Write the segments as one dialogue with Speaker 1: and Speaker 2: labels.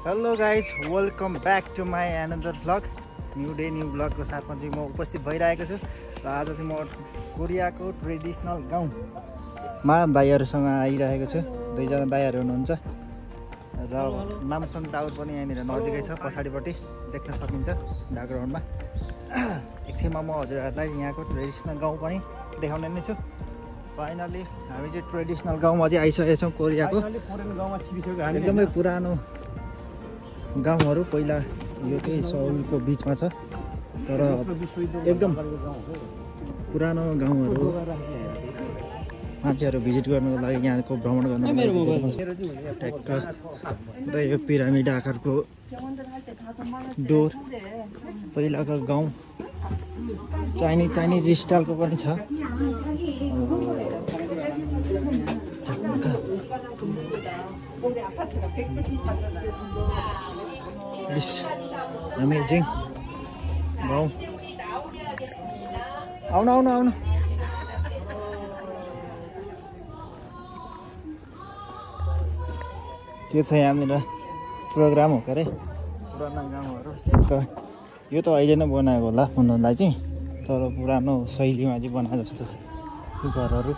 Speaker 1: Hello guys, welcome back to my another vlog. New day new भ्लगको साथमा चाहिँ म उपस्थित भइरहेको छु र आज चाहिँ म कोरियाको ट्रेडिसनल गाउँमा दाइहरूसँग आइरहेको छु। दुईजना दाइहरू हुनुहुन्छ र नामसङ टावर पनि यहाँनिर नजिकै छ, पछाडिपट्टि देख्न सकिन्छ ब्याकग्राउन्डमा। एकछिनमा म हजुरहरूलाई यहाँको ट्रेडिसनल गाउँ पनि देखाउने नै छु। फाइनली हामी चाहिँ ट्रेडिसनल गाउँमा चाहिँ आइसकेका छौँ। कोरियाको एकदमै पुरानो गाउँहरू, पहिला यो चाहिँ सौलको बिचमा छ, तर एकदम पुरानो गाउँहरू मान्छेहरू भिजिट गर्नुको लागि, यहाँको भ्रमण गर्नुको लागि। ठ्याक्क र यो पिरामिड आकारको डोर पहिलाको गाउँ चाइनिज स्टाइलको पनि छ। अमेजिङ गाउँ। आउनु आउनु आउनु। त्यो छ यहाँनिर प्रोग्राम हो के अरे, पुरानो गाउँहरू। यो त अहिले नै बनाएको होला भन्नुलाई चाहिँ, तर पुरानो शैलीमा चाहिँ बनाएको जस्तो छ यो घरहरू।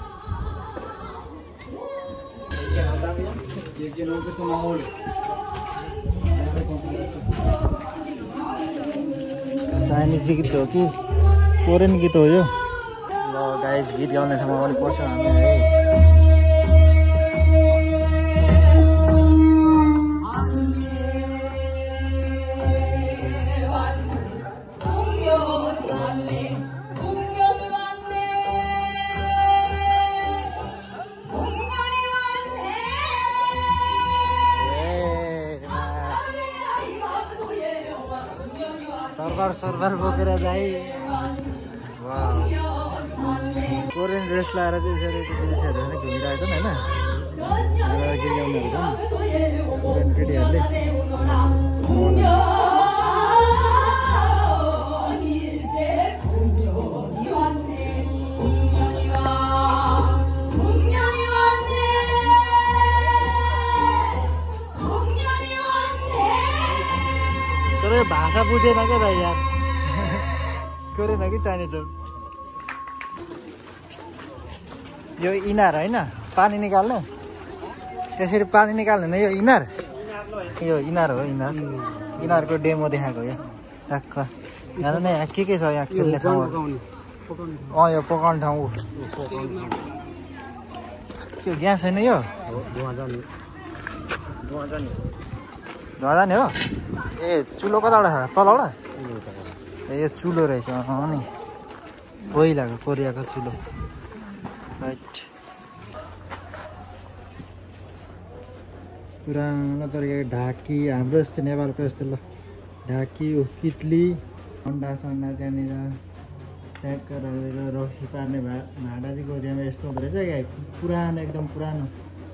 Speaker 1: चाइनिज गीत हो कि कोरियन गीत हो यो? ल गाइज, गीत गाउने ठाउँमा पनि पस्यो हामी है। सरबार बोकेर जाई। कोरियन ड्रेस लगाएर चाहिँ यसरी पुलिसहरू नै घुमिरहेको छ होइन, कोरियन केटीहरूले। तर यो भाषा बुझेन क्या दाइ यार, कोरियन हो कि चाइनिज हो? यो इनार होइन, पानी निकाल्ने, यसरी पानी निकाल्ने न, यो इनार। यो इनार हो, इनारको डेमो देखाएको यो टक्क। यहाँ नै के छ यहाँ खेल्ने ठाउँहरू? यो पकाउने ठाउँ। त्यो ग्यास छैन यो? धुवा जाने हो? ए चुलो कताबाट छ? तलबाट? ए यो चुलो रहेछ नि, पहिलाको कोरियाको चुलो। राइट, पुरानो तरिकाको ढाकी, हाम्रो जस्तो नेपालको जस्तो ल ढाकी हो, कित्ली, अन्डा त्यहाँनिर प्याक गरेर रक्सी पार्ने भाँडा चाहिँ कोरियामा यस्तो हुँदो रहेछ क्या, पुरानो एकदम पुरानो।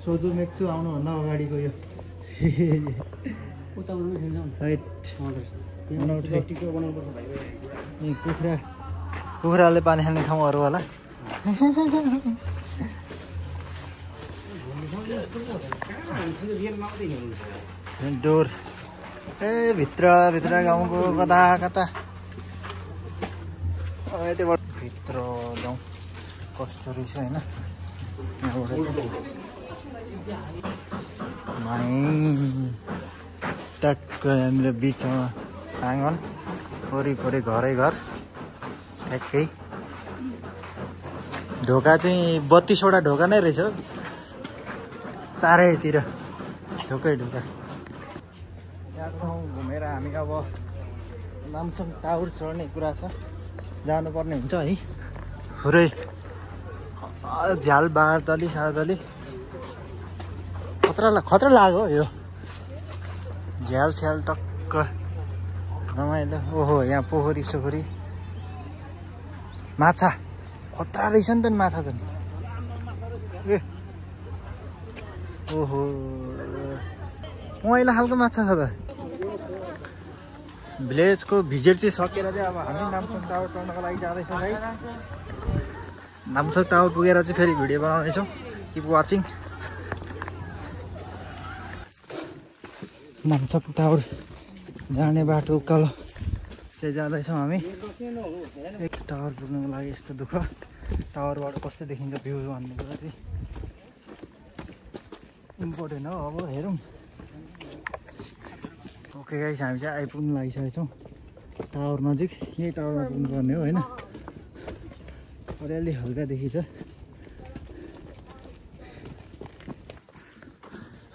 Speaker 1: सोझो मेक्छु आउनुभन्दा अगाडिको यो। कुखुराले पानी खाने ठाउँहरू होला। डोर ए भित्र गाउँको कता यतिबाट भित्र गाउँ कस्तो रहेछ होइन। टक्क यहाँनिर बिचमा आँगन, वरिपरि घरै घर ठ्याक्कै। ढोका चाहिँ 32वटा ढोका नै रहेछ चारैतिर, ढोका। यहाँको ठाउँ घुमेर हामी अब नामसङ टावर चढ्ने कुरा छ, जानुपर्ने हुन्छ है। पुरै झ्याल बारदली सारदली खतरा लाग्यो यो, झ्याल छ्याल टक्क रमाइलो। ओहो, यहाँ पोखरी माछा खतरा रहेछ नि त नि, माछा त नि। ए ओहो, पहिला खालको माछा छ त। भिलेजको भिजिट चाहिँ सकेर चाहिँ अब हामी नामसङ टावर चढ्नको लागि जाँदैछौँ है। नामसङ टावर पुगेर चाहिँ फेरि भिडियो बनाउनेछौँ। Keep watching. नामचक टावर जाने बाटो उकालो चाहिँ जाँदैछौँ हामी। एक टावर पुग्नुको लागि यस्तो दुःख। टावरबाट कस्तो देखिन्छ भ्यू भन्ने कुरा चाहिँ इम्पोर्टेन्ट हो। अब हेरौँ। ओके गाइस, हामी चाहिँ आइपुग्नु लागिसकेको छौँ टावर नजिक। यही टावरमा पुग्नुपर्ने हो होइन। अलिअलि हल्का देखिन्छ।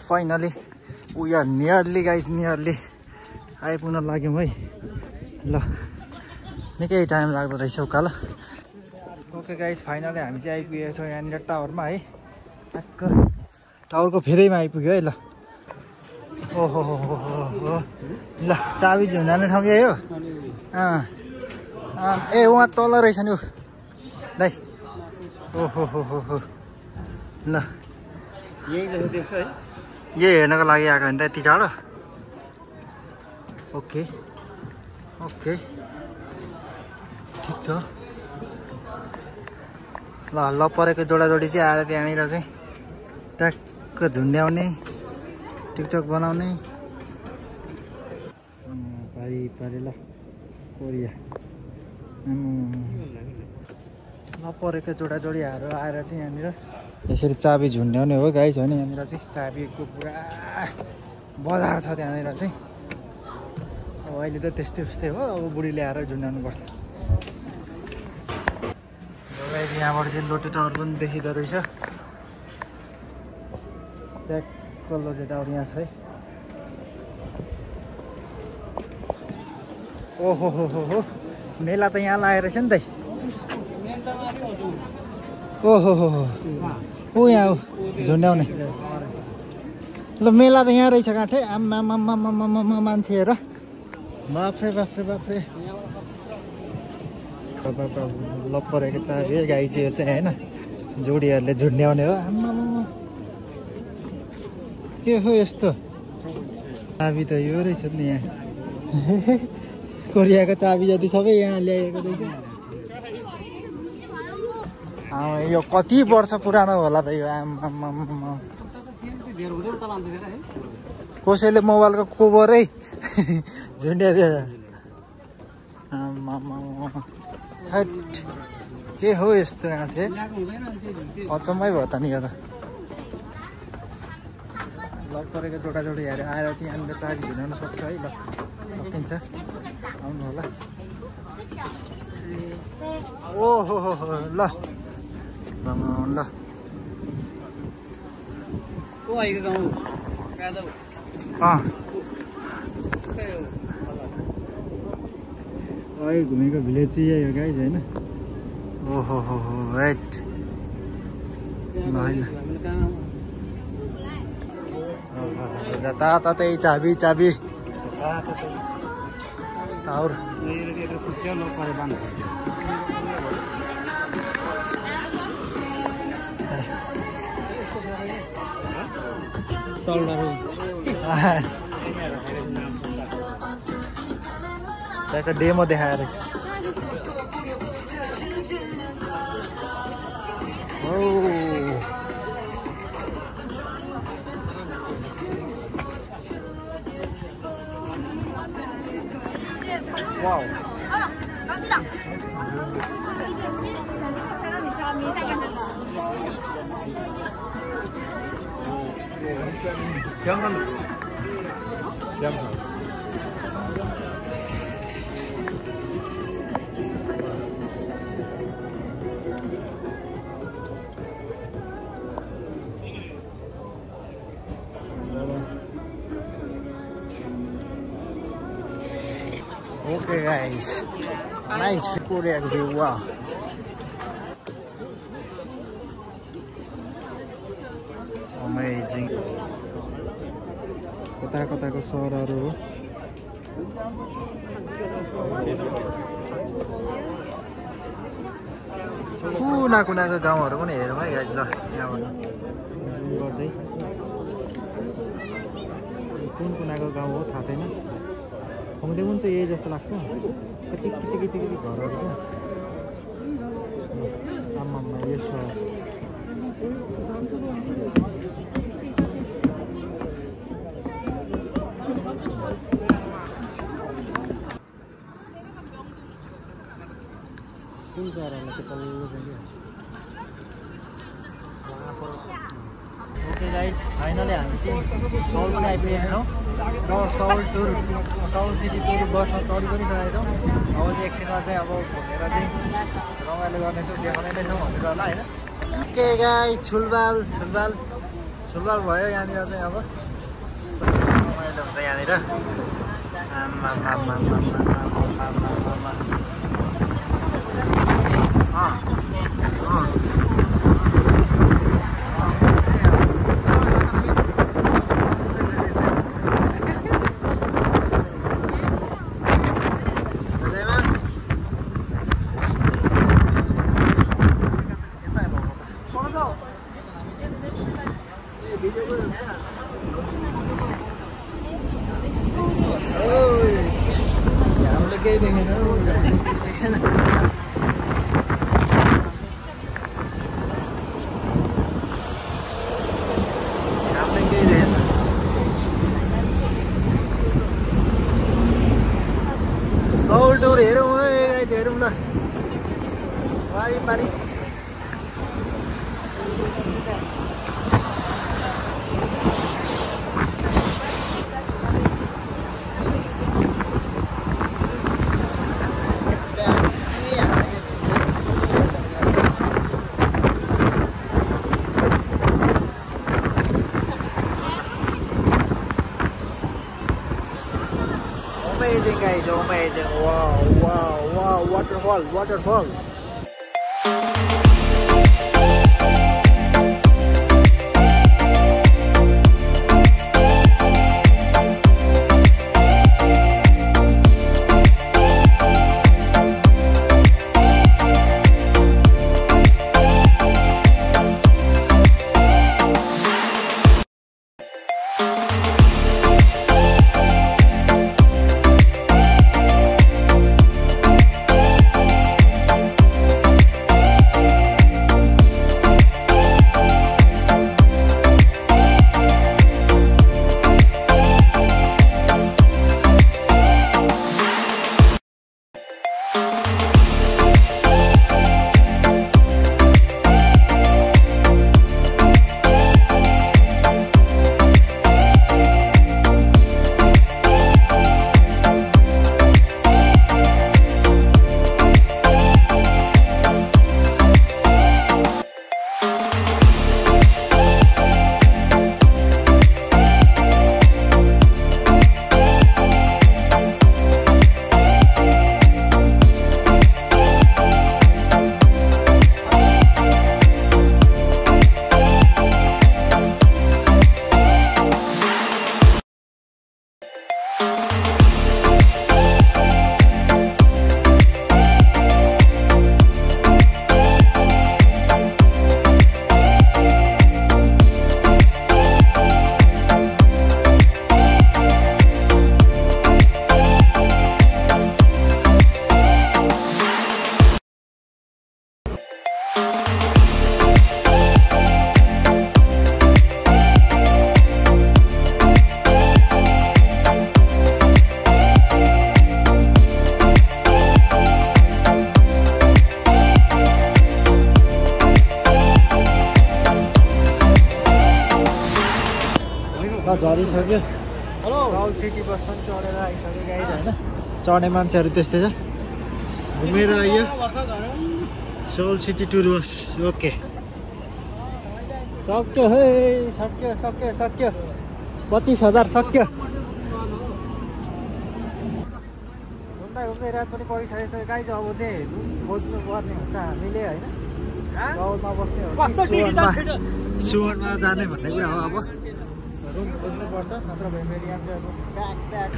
Speaker 1: Finally we are nearly guys, nearly आइपुग्न लाग्यौँ है। ल निकै टाइम लाग्दो रहेछ उकालो। ओके गाइस, फाइनली हामी चाहिँ आइपुगेको छौँ यहाँनिर टावरमा है। टक्क टावरको फेदैमा आइपुग्यो है। ल ओहो हो हो, ल चाबी झुन्डाउने ठाउँ यही हो। ए उहाँ तल रहेछ नि दाइ। ओहो हो हो हो, ल यही हेर्नको लागि आएको नि त यति टाढो। ओके ओके ठिक छ। ल परेको जोडाजोडी चाहिँ आएर त्यहाँनिर चाहिँ ट्याक्क झुन्ड्याउने, टिकटक बनाउने। पारी पारी ल कोरिया नपरेको जोडाजोडीहरू आएर चाहिँ यहाँनिर यसरी चाबी झुन्ड्याउने हो गाइस होइन। यहाँनिर चाहिँ चाबीको पुरा बजार छ त्यहाँनिर चाहिँ। अब अहिले त त्यस्तै उस्तै हो। अब बुढीले आएर झुन्ड्याउनु पर्छ। गाइस यहाँबाट चाहिँ लोटे टावर पनि देखिँदो रहेछ। ट्याक्क लोटे टावर यहाँ छ है। ओहो हो हो हो, मेला त यहाँ लागेको रहेछ नि त। ओहो हो हो, ऊ यहाँ हो झुन्ड्याउने। ल मेला त यहाँ रहेछ काठे। आम्मा मान्छे हेर, बाफ्रे बाफ्रे बाफ्रे। ल परेको चाबी है गाई चाहिँ यो चाहिँ होइन। जोडीहरूले झुन्ड्याउने हो। आम्मा के हो यस्तो चाबी त यो रहेछ नि यहाँ। कोरियाको चाबी जति सबै यहाँ ल्याएको रहेछ। यो कति वर्ष पुरानो होला त यो। आम्मा कसैले मोबाइलको कोभरै झुन्ड्याइदिएछ। आम्मा के हो यस्तो गाँठे। अचम्मै भयो त नि यो त। लक परेको जोडाजोडीहरू आएर चाहिँ यहाँनिर चाबी झुन्डाउन सक्छ है। ल सकिन्छ, आउनु होला। ओहो हो हो, ल ल घुमेको भिलेज चाहिँ यही हो गाइस होइन। ओहो हो हो राइट। ल होइन जताततै चाबी चाबी टावर। त्यहाँको डेमो देखाएर रहेछ। Wow Okay guys, nice Korea view. Wow. Amazing. Kota-kota सहरहरु हो। कुना-कुनाको गाउँहरु पनि हेरौँ है गाइस। ल यहाँबाट गर्दै कुन कुनाको गाउँ हो थाहा छैन। खम्दे पनि चाहिँ यही जस्तो लाग्छ। किचिक घरहरु छ। आम्मामा यो सहर टायरहरूलाई त्यो पल्लो चाहिँ ओके गाइज फाइनली हामी चाहिँ साउल पनि आइपुगेका छौँ र साउल सिटी टुर बसमा चढी पनि सकेका छौँ। अब चाहिँ एकछिनमा चाहिँ अब घुमेर चाहिँ रमाइलो गर्नेछौँ देखाउने नै छौँ भनेर होला होइन। ओके गाइज छुलबाल भयो यहाँनिर चाहिँ अब रमाइलो हुन्छ यहाँनिर। साउल टुर हेरौँ हेरौँ ल वारिपारि। Amazing guys, amazing. Wow, waterfall. झरिसक्यो। साउल सिटी बस पनि चढेर आइसक्यो गाइज होइन। चढ्ने मान्छेहरू त्यस्तै छ। घुमेर आइयो साउल सिटी टुर बस। ओके सक्यो है सक्यो 25,000 सक्यो। घुम्दै रात पनि परिसकेको छ गाइज। अब चाहिँ खोज्नु पर्ने हुन्छ हामीले होइन। साउलमा बस्ने हो कि सुवनमा जाने भन्ने कुरा हो। अब रुम खोज्नुपर्छ नत्र भयो मेरो यहाँ चाहिँ अब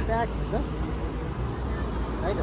Speaker 1: प्याक हुन्छ है त।